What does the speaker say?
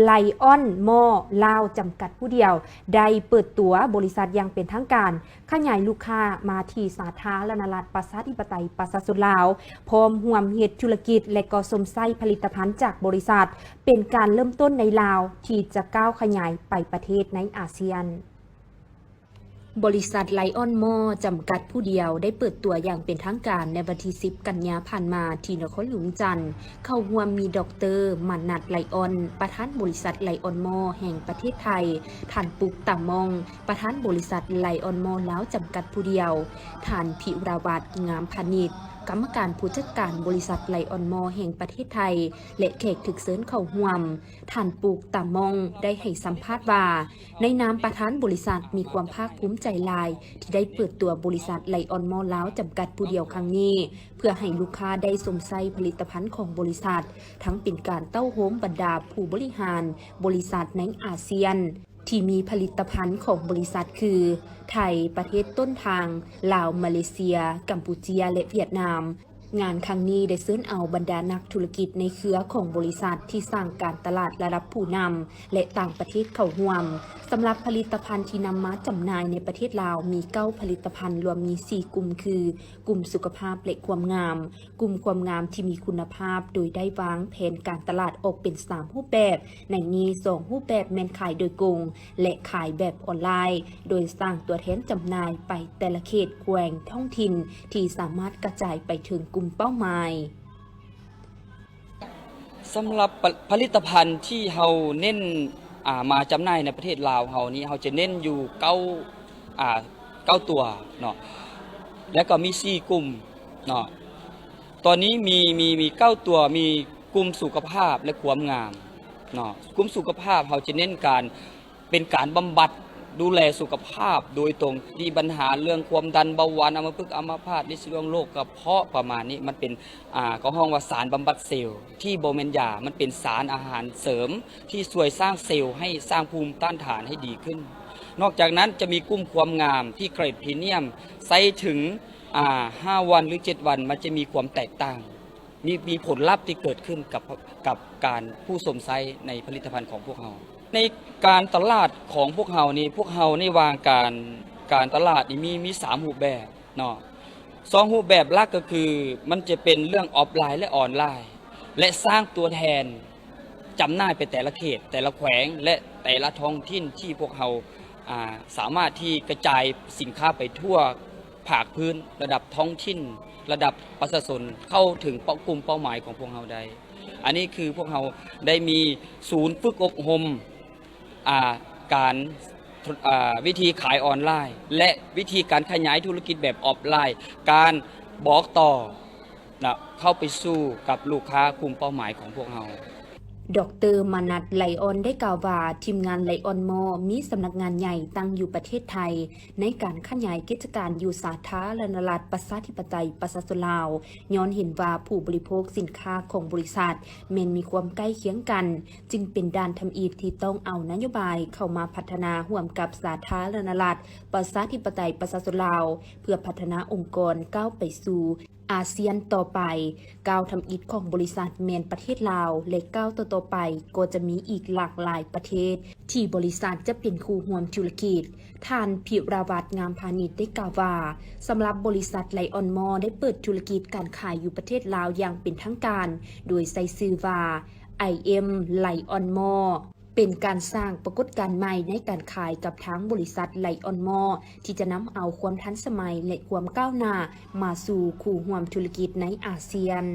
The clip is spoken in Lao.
ໄລອອນມໍລາວ ຈຳກັດຜູ້ດຽວ ໄດ້ເປີດຕົວບໍລິສັດຢ່າງເປັນທາງການ, ຂະຫຍາຍລູກຄ້າມາທີ່ສາທາລະນະລັດ ປະຊາທິປະໄຕ ປະຊາຊົນລາວ, ພ້ອມຮ່ວມເຮັດທຸລະກິດ ແລະ ກໍຊົມໃຊ້ຜະລິດຕະພັນຈາກບໍລິສັດ ເປັນການເລີ່ມຕົ້ນໃນລາວ ທີ່ຈະກ້າວຂະຫຍາຍໄປປະເທດໃນອາຊຽນ. ບໍລິສັດໄລອອນມໍລາວ ຈຳກັດຜູ້ດຽວ ໄດ້ເປີດຕົວຢ່າງເປັນທາງການໃນວັນທີສິບ ກັນຍາຜ່ານມາ ທີ່ນະຄອນຫຼວງວຽງຈັນ. ເຂົ້າຮ່ວມມີ ດອກເຕີ ມານັດ ໄລອອນ ປະທານບໍລິສັດໄລອອນມໍລາວ ແຫ່ງປະເທດໄທ, ທ່ານ ປຸກ ຕາມອງ ປະທານບໍລິສັດໄລອອນມໍລາວ ຈຳກັດຜູ້ດຽວ, ທ່ານ ພິລະວັດ ງາມພານິດ ກຳມະການຜູ້ຈັດການບໍລິສັດໄລອອນມໍລາວ ແຫ່ງປະເທດໄທ ແລະ ແຂກຖືກເຊີນເຂົ້າຮ່ວມ. ທ່ານ ປຸກ ຕາມອງ ໄດ້ໃຫ້ສຳພາດວ່າ ໃນນາມປະທານບໍລິສັດ ມີຄວາມພາກພູມໃຈຫຼາຍ ທີ່ໄດ້ເປີດຕົວບໍລິສັດໄລອອນມໍລາວ ຈຳກັດຜູ້ດຽວຄັ້ງນີ້ ເພື່ອໃຫ້ລູກຄ້າໄດ້ຊົມໃຊ້ຜະລິດຕະພັນຂອງບໍລິສັດ, ທັງເປັນການເຕົ້າໂຮມບັນດາຜູ້ບໍລິຫານບໍລິສັດໃນອາຊຽນ ທີ່ມີຜະລິດຕະພັນຂອງບໍລິສັດຄື ໄທ, ປະເທດຕົ້ນທາງ, ລາວ, ມາເລເຊຍ, ກຳປູເຈຍ ແລະ ຫວຽດນາມ. ງານຄັ້ງນີ້ໄດ້ເຊີນເອົາບັນດານັກທຸລະກິດໃນເຄືອຂອງບໍລິສັດທີ່ສ້າງການຕະຫຼາດລະດັບຜູ້ນຳ ແລະ ຕ່າງປະເທດເຂົ້າຮ່ວມ. ສຳລັບຜະລິດຕະພັນທີ່ນຳມາຈຳໜ່າຍໃນປະເທດລາວມີເກົ້າຜະລິດຕະພັນ, ລວມມີສີ່ກຸ່ມຄື ກຸ່ມສຸຂະພາບ ແລະ ຄວາມງາມ, ກຸ່ມຄວາມງາມທີ່ມີຄຸນນະພາບ ໂດຍໄດ້ວາງແຜນການຕະຫຼາດອອກເປັນສາມຮູບແບບ, ໃນນີ້ສອງຮູບແບບແມ່ນຂາຍໂດຍກົງ ແລະ ຂາຍແບບອອນລາຍ, ໂດຍສ້າງຕົວແທນຈຳໜ່າຍໄປແຕ່ລະເຂດແຂວງທ້ອງຖິ່ນ ທີ່ສາມາດກະຈາຍໄປເຖິງກຸ່ມເປົ້າໝາຍ. ສຳລັບປະ ຜະລິດຕະພັນທີ່ເຮົາເນັ້ນ ອ່າ ມາຈຳໜ່າຍໃນປະເທດລາວເຮົານີ້ ເຮົາຈະເນັ້ນຢູ່ເກົ້າ ອ່າ ເກົ້າຕົວເນາະ ແລ້ວກໍມີສີ່ກຸ່ມເນາະ. ຕອນນີ້ມີ ມີ ມີເກົ້າຕົວ ມີກຸ່ມສຸຂະພາບ ແລະ ຄວາມງາມເນາະ. ກຸ່ມສຸຂະພາບເຮົາຈະເນັ້ນການ ເປັນການບຳບັດດູແລສຸຂະພາບໂດຍຕົງ ທີ່ບັນຫາເລື່ອງຄວາມດັນ, ເບົາຫວານ, ອັມມະພຶກ, ອັມມະພາດ, ລິດສີດວງໂລກ, ກະເພາະ ປະມານນີ້. ມັນເປັນ ອ່າ ເຂົາຮ້ອງວ່າສານບຳບັດເຊວ ທີ່ບໍ່ແມ່ນຢາ, ມັນເປັນສານອາຫານເສີມທີ່ຊ່ວຍສ້າງເຊວໃຫ້ສ້າງພູມຕ້ານທານໃຫ້ດີຂຶ້ນ. ນອກຈາກນັ້ນຈະມີກຸ່ມຄວາມງາມທີ່ເກຣດພຣີມຽມ ໃຊ້ເຖິງ ອ່າ ຫ້າວັນ ຫຼື ເຈັດວັນ ມັນຈະມີຄວາມແຕກຕ່າງ. ມີ ມີຜົນລັບທີ່ເກີດຂຶ້ນກັບ ກັບການຜູ້ຊົມໃຊ້ໃນຜະລິດຕະພັນຂອງພວກເຮົາ. ໃນການຕະຫຼາດຂອງພວກເຮົານີ້ ພວກເຮົາໃນວາງການ ການຕະຫຼາດນີ້ມີ ມີສາມຮູບແບບເນາະ. ສອງຮູບແບບຫຼັກກໍຄື ມັນຈະເປັນເລື່ອງອອຟລາຍ ແລະ ອອນລາຍ ແລະ ສ້າງຕົວແທນຈຳໜ່າຍໄປແຕ່ລະເຂດ, ແຕ່ລະແຂວງ ແລະ ແຕ່ລະທ້ອງຖິ່ນທີ່ພວກເຮົາ ອ່າ ສາມາດທີ່ກະຈາຍສິນຄ້າໄປທົ່ວ ພາກພື້ນ, ລະດັບທ້ອງຖິ່ນ, ລະດັບປະຊາຊົນ ເຂົ້າເຖິງເປົ້າ ກຸ່ມເປົ້າໝາຍຂອງພວກເຮົາໄດ້. ອັນນີ້ຄືພວກເຮົາໄດ້ມີສູນຝຶກອົບຮົມ ອ່າ ການ ອ່າ ວິທີຂາຍອອນລາຍ ແລະ ວິທີການຂະຫຍາຍທຸລະກິດແບບອອຟລາຍ, ການບອກຕໍ່ ນະ ເຂົ້າໄປສູ່ກັບລູກຄ້າກຸ່ມເປົ້າໝາຍຂອງພວກເຮົາ. ດອກເຕີ ມານັດ ໄລອອນ ໄດ້ກ່າວວ່າ ທີມງານໄລອອນມໍລາວ ມີສຳນັກງານໃຫຍ່ຕັ້ງຢູ່ປະເທດໄທ ໃນການຂະຫຍາຍກິດຈະການຢູ່ສາທາລະນະລັດ ປະຊາທິປະໄຕ ປະຊາຊົນລາວ, ຍ້ອນເຫັນວ່າຜູ້ບໍລິໂພກສິນຄ້າຂອງບໍລິສັດແມ່ນມີຄວາມໃກ້ຄຽງກັນ, ຈຶ່ງເປັນດ່ານທຳອິດທີ່ຕ້ອງເອົານະໂຍບາຍເຂົ້າມາພັດທະນາຮ່ວມກັບສາທາລະນະລັດ ປະຊາທິປະໄຕ ປະຊາຊົນລາວ ເພື່ອພັດທະນາອົງກອນກ້າວໄປສູ່ ອາຊຽນຕໍ່ໄປ. ກ້າວທຳອິດຂອງບໍລິສັດແມ່ນປະເທດລາວ ແລະ ກ້າວຕໍ່ໆໄປກໍຈະມີອີກຫຼາກຫຼາຍປະເທດທີ່ບໍລິສັດຈະເປັນຄູ່ຮ່ວມທຸລະກິດ. ທ່ານ ພິລະວັດ ງາມພານິດ ໄດ້ກ່າວວ່າ ສຳລັບບໍລິສັດໄລອອນມໍລາວ ໄດ້ເປີດທຸລະກິດການຂາຍຢູ່ປະເທດລາວຢ່າງເປັນທາງການ ໂດຍໃຊ້ຊື່ວ່າ ໄອເອັມ ໄລອອນມໍລາວ. ເປັນການສ້າງປາກົດການໃໝ່ໃນການຂາຍກັບທາງບໍລິສັດໄລອອນມໍລາວ ທີ່ຈະນຳເອົາຄວາມທັນສະໄໝ ແລະ ຄວາມກ້າວໜ້າມາສູ່ຄູ່ຮ່ວມທຸລະກິດໃນອາຊຽນ.